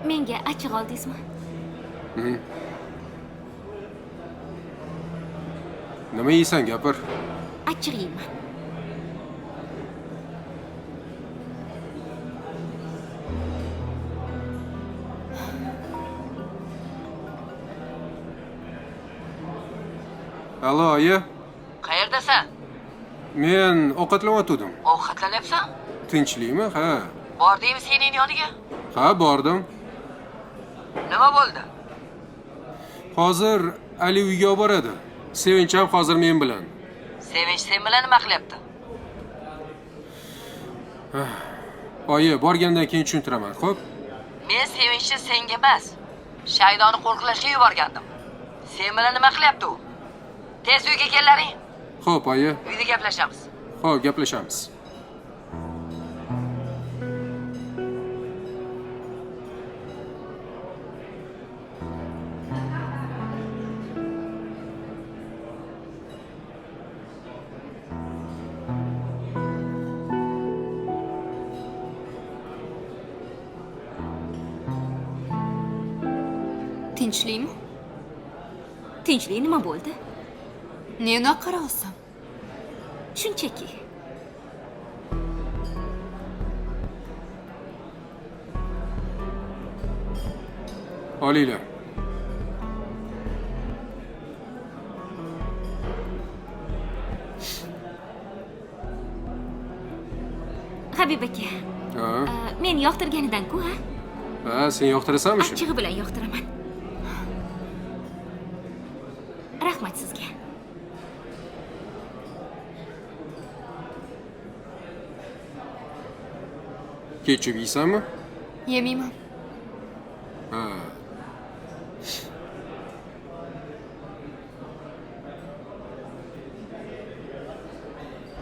Menga achchiq oldingizmi? Nima yeysan, gapir. Achchiq yeyman. Allo, oyi. Qayerdasan? Men ovqatlanayotgandim. Ovqatlanyapsan? Tinchlikmi? Ha. Bordingmi sening yoniga? Ha, bordim. Nima bo'ldi? Hozir Ali uyga olib boradi. Sevinch ham hozir men bilan. Sevinch sen bilan nima qilyapti? Oyi, borgandan keyin tushuntiraman, xo'p? Men Sevinchni senga emas, Shaydoni qo'riqlashga yuborgandim. Sen bilan nima qilyapti u? Tez uyga kellaring. Xo'p, oyi. Uyda gaplashamiz. Xo'p, gaplashamiz. Tinchlikmi? Tinchlik nima bo'ldi? Ne unaqa qarayapsan? Shunchaki. Olinglar. Habib aka. Ha? Men yoqtirganidan-ku, ha? Ha, sen yoqtirasanmi shuni? Achchig'i bilan yoqtiraman. Rahmat sizga. Ketchup yeysanmi? Yemayman.